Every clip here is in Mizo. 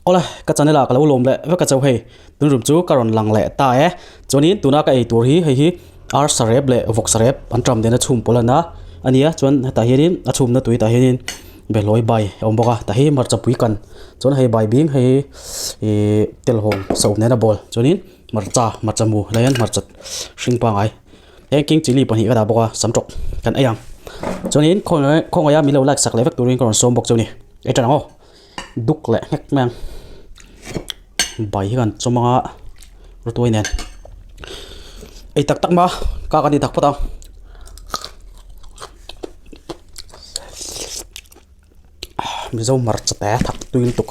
Awle, ka channel ah ka lo lawm leh vek a chau hei. Tun rum chu ka rawn lang leh ta e. Chuanin tuna ka ei tur hi hei hi ar sarep leh vawk sarep an ṭam nena chhum pawlh a na a nia. Chuan hetah hianin a chhumna tui tah hianin behlawi bai a awm bawk a. Tah hi hmarcha pui kan chuan hei bai bing hei hi ihh telhawng soh nena bawl chuanin hmarcha hmarcha mu helai hian hmarcha hring pangai heng king chilli pahnih ka dah bawk a sam tawk kan ei ang. Chuanin khawngaih a min lo like sak leh vek turin ka rawn sawm bawk chu a ni. Ei ṭan ang aw. Duk leh nghek mai ang bai hi kan chawm anga rutuai nen ei tak tak ma ka kan ti tak phawt ang mizo hmarcha te thak tui lutuk.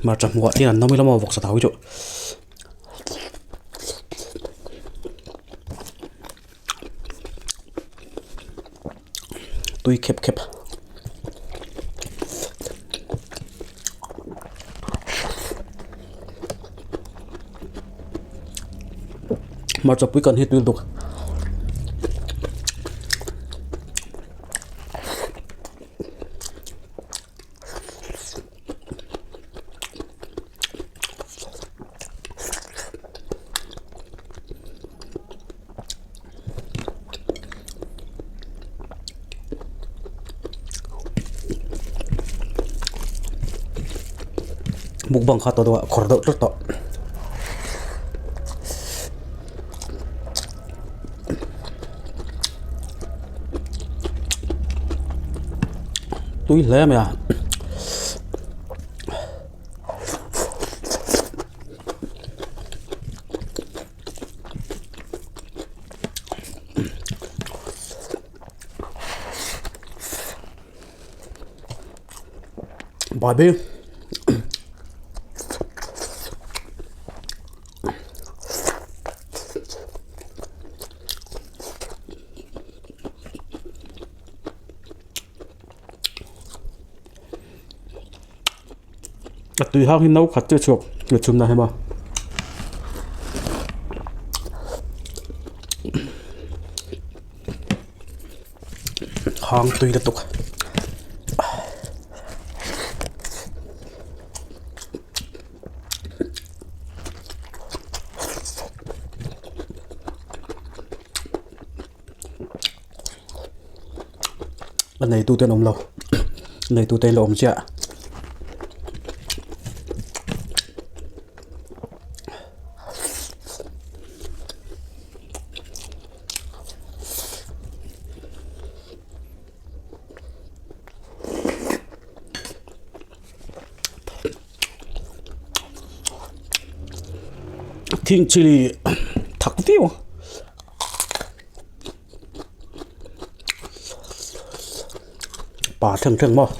Hmarcha hmuh ah hian an nawm ila maw vawksa thau hi chu. Tui khep khep. Hmarcha pui kan hi tui lutuk. Mukbang kha tawh deuh a khawr deuh tlat tawh. Tui hle mai a. Babi. A tui hang hi no khat chu a chhuak a chhum na hem a. Hang tui lutuk. A neitu te an awm lo a neitu te an la awm chiah. Thing chili thak viau a. Pa thleng thleng maw.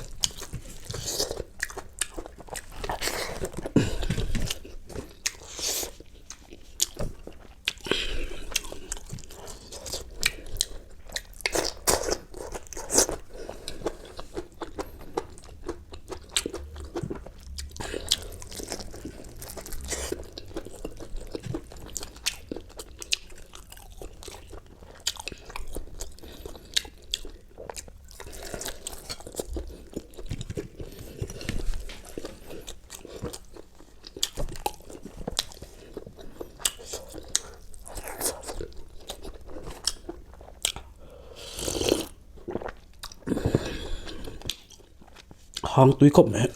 Hang tui khawp mai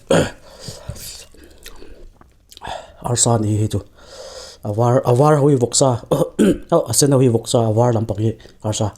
arsa a ni hei chu a var a var ho hi vawksa a sen ho hi vawksa a var lampang hi arsa.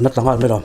Thlan a tla nghal mai lo.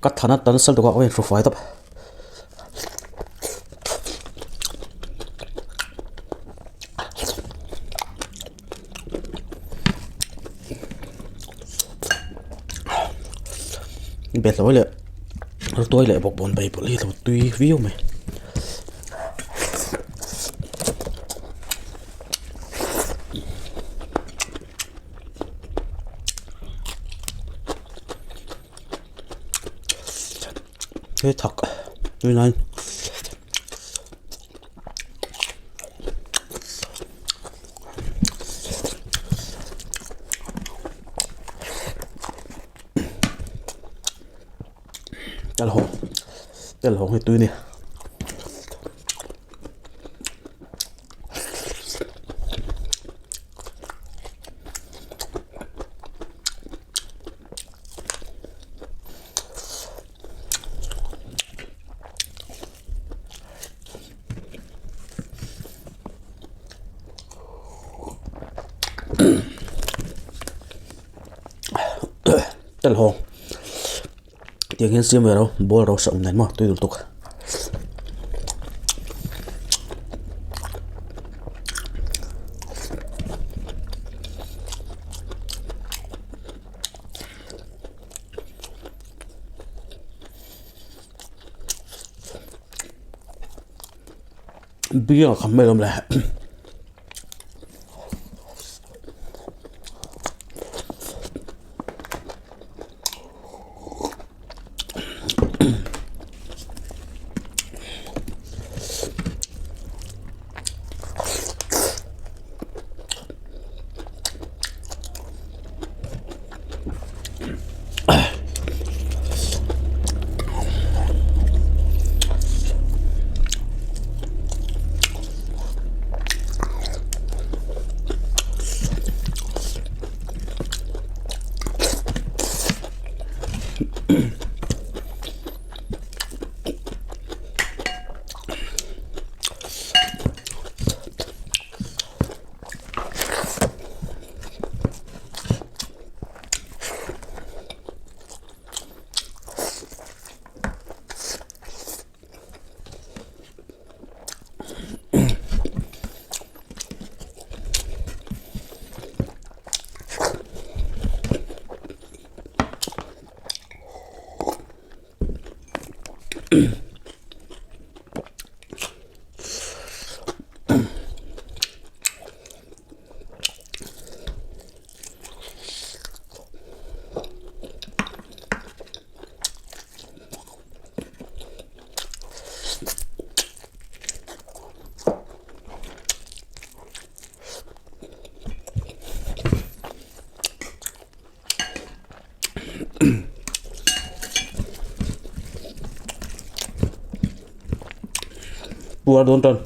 Ka thana tan sal tukah ka inhru fai tawp. Behlawi leh tuai leh bawkbawn bai pawlh hi a lo tui viau mai. He thak tui nai. Telhawng telhawng hi tui a ni. Telhawng tiang hian siam ve ro ball ro sak nen maw tui lutuk. Biang a kham mai lawm le. Puar dawn tan.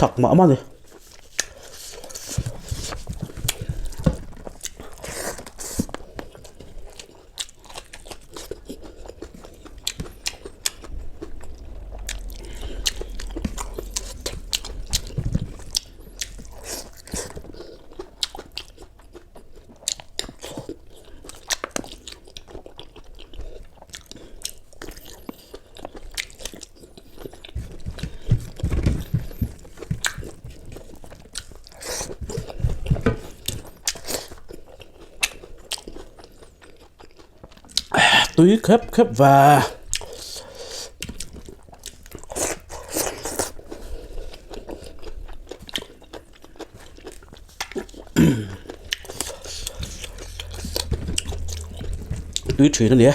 Thak mah mah a ni. Tui khep khep ve. Tui thin a ni e.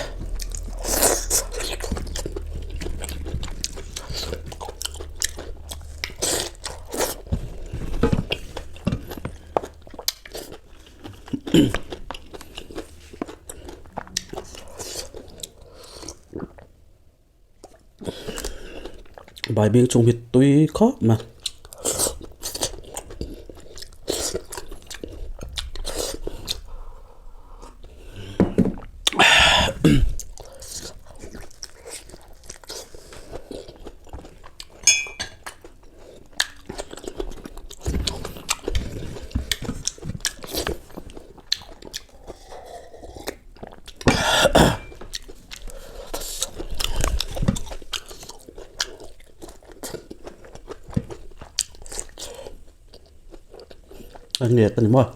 Baibing chung hi tui khawp mai. A nget a ni maw.